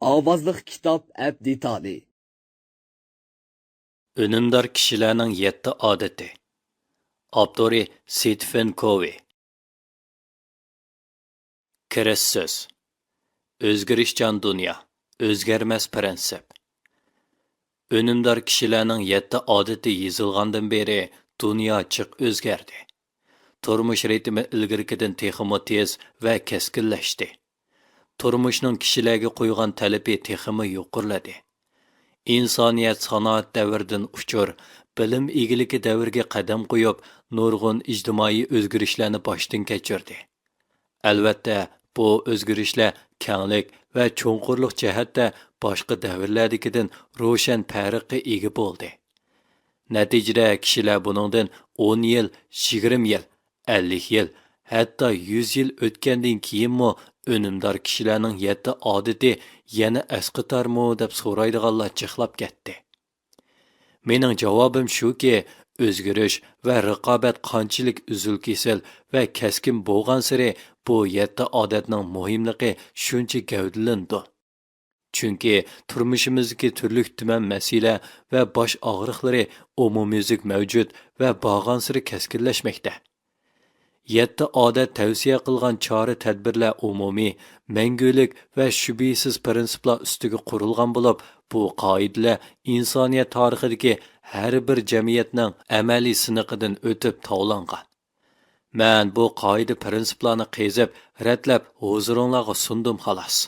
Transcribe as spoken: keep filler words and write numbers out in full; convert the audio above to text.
ئاۋازلىق كىتاب ئەپ دېتالى. ئۈنۈمدار كىشىلەرنىڭ يەتتە ئادىتى. ئاپتورى ستېفېن كوۋېي. كىرىش سۆز. ئۆزگىرىشچان دۇنيا، ئۆزگەرمەس پىرىنسىپ. ئۈنۈمدار كىشىلەرنىڭ يەتتە ئادىتى يېزىلغاندىن بېرى دۇنيا جىق ئۆزگەردى. تۇرمۇش رىتىمى ئىلگىرىكىدىن تېخىمۇ تېز ۋە كەسكىنلەشتى. تۇرمۇشنىڭ كىشىلەرگە قويغان تەلىپى تېخىمۇ يۇقىرىلىدى. ئىنسانىيەت سانائەت دەۋرىدىن ئۇچۇر، بىلىم ئىگىلىكى دەۋرىگە قەدەم قويۇپ، نۇرغۇن ئىجتىمائىي ئۆزگىرىشلەرنى باشتىن كەچۈردى. ئەلۋەتتە، بۇ ئۆزگىرىشلەر كەڭلىك ۋە چوڭقۇرلۇق جەھەتتە باشقا دەۋرلەردىكىدىن روشەن پەرققە ئىگە بولدى. نەتىجىدە كىشىلەر بۇنىڭدىن ئون يىل، يىگىرمە يىل، ئەللىك يىل، ھەتتا يۈز يىل ئۆتكەندىن كېيىنمۇ ئۈنۈمدار كىشىلەرنىڭ يەتتە ئادىتى يەنە ئەسقاتارمۇ دەپ سورايدىغانلار جىقلاپ كەتتى. مېنىڭ جاۋابىم شۇكى، ئۆزگىرىش ۋە رىقابەت قانچىلىك ئۈزۈل-كېسىل ۋە كەسكىن بولغانسېرى، بۇ يەتتە ئادەتنىڭ مۇھىملىقى شۇنچە گەۋدىلىنىدۇ. چۈنكى تۇرمۇشىمىزدىكى تۈرلۈك-تۈمەن مەسىلە ۋە باش ئاغرىقلىرى ئومۇميۈزلۈك مەۋجۇت ۋە بارغانسېرى كەسكىنلەشمەكتە. يەتتە ئادەت تەۋسىيە قىلغان چارە-تەدبىرلەر ئومۇمىي، مەڭگۈلۈك ۋە شۈبھىسىز پىرىنسىپلار ئۈستىگە قۇرۇلغان بولۇپ، بۇ قائىدىلەر ئىنسانىيەت تارىخىدىكى ھەر بىر جەمئىيەتنىڭ ئەمەلىي سىنىقىدىن ئۆتۈپ تاۋلانغان. مەن بۇ قائىدە-پىرىنسىپلارنى قېزىپ، رەتلەپ، ھۇزۇرۇڭلارغا سۇندۇم، خالاس.